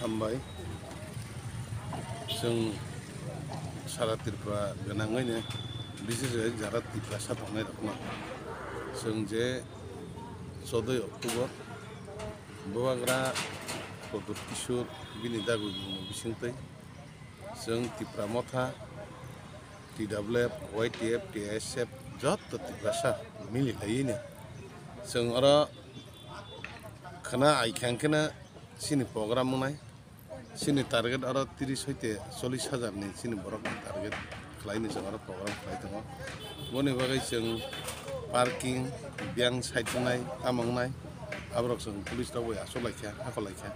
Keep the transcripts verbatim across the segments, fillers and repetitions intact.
Hambai. Chwng sara Tripura gwnangwino, bises khe jara Tiprasa tongnairokno chwng je chodoi October Bubagra Pradyot Kishore bini dagwi mungni bisingtwi chwng Tipra Motha, T W F, Y T F, T S F joto Tiprasa mili laiwino chwng oro khwna ai kha hwnkhe no chini program wngnai. Chini target oro tris hoite chollish hajar ni chini borok ni target khlai ni chwng oro program khlai tongo. Boni bagwi chwng parking, biyang side wngnai, tamo wngnai, aborok chwng police rok bai achuk lai kha, hakol lai kha.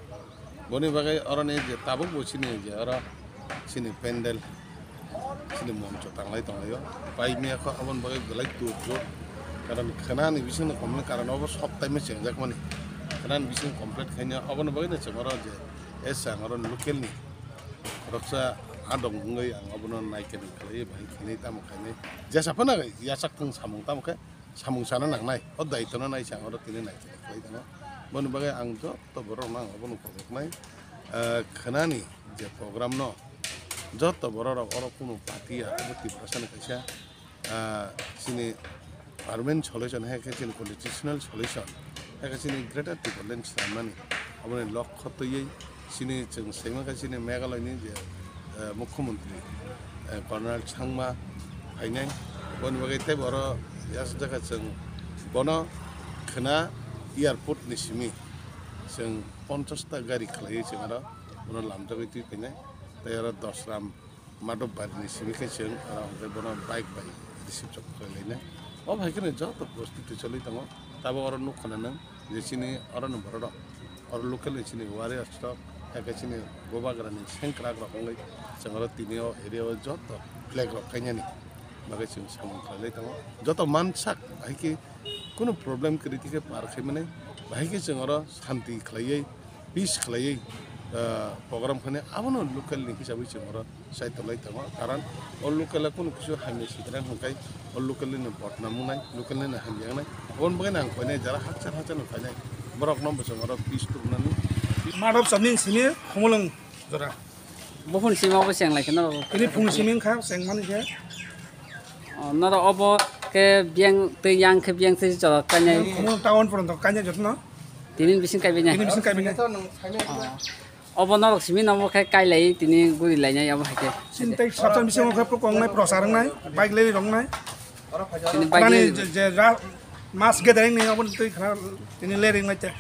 Boni bagwi oro ni je tabuk bo chini je oro chini pandal, chini moncho tanglai tonglaio. Pai mia kho aboni bagwi belai tuk tuk. Karon khwnani bisingni complain, karon obo sok time chengjak mani. Khwnani bising complete khaina oboni bagwi no chwng oro je esa ang oro local ni khoroksa adong wngwi ang obono naikani khlaiwi bahai khainai tamo khainai. Jesa phano yachak thung samung tamo khe samung sana nangnai. O daitwno naisa ang oro tini naikani khlai tongo. Boni bagwi ang joto borokno ang obono khoboknai. Ah, khwnani je program no joto borok rok oro kunu party ya, obo Tiprasa ni kaisa, ah, chini permanent solution, hai khe chini constitutional solution, hai khe chini Greater Tipraland swnamnani aboni lokho twiwi chini chwng saimankha chini Meghalaya ni je, eh, Mukhyamantri, eh, Conrad Sangma phainai, boni bagwi teibo oro yasjak kha chwng bono khwna airport ni simi chwng ponchash ta gari khlaiwi chwng oro bono lamjagwi twi phainai, tei oro Dosram Madhobari ni simi khe chwng oro hwnkhe bono bike bai receive chok khlai lainai. O hai kheno joto prostiti choli tongo. Tabuk oro nuk khna nang je chini oro ni borok rok, oro local ni chini warriors rok, hai khe chini Bubagra ni sengkrak rok wngwi chwng oro tini o area o joto flag rok kainani bagwi chwng samung khlai lai tongo. Joto mansak hai khe kunu problem kwrwi khe par khai mani, bahai khe chwng oro santi khlaiwi, peace khlaiwi, ah, program khainai, abono local ni hisabwi chwng oro sai tolai tongo, karon o local o kunu kisu hamya sikrang hwnkhai o local ni bodnam wngnai, local ni hamya wngnai, aboni bagwi ang khainai jara hakchar hakchar no khainai, borok no bo chwng oro peace tubunani. Madhab Sabni simi Khumulwng jora. Buphun sima obo cheng lai khe norok. Tini phung simi wngkha, cheng mani khe. O, norok obo khe biyang twi yang khe biyang twi jora kainai. Khumulwng town poronto kainai jotono. Tini bising kaibai nai. Tini bising kaibai nai. O. Obo norok simi no obo khe kai lai tini guri lai nai obo hai khe. Chini tei sabsa bising khe pro kong nai prochar wng nai, bike leri rong nai. Tini bike Nani leri je, je ra-, mass gathering ni obo twi khna tini leri wng nai te.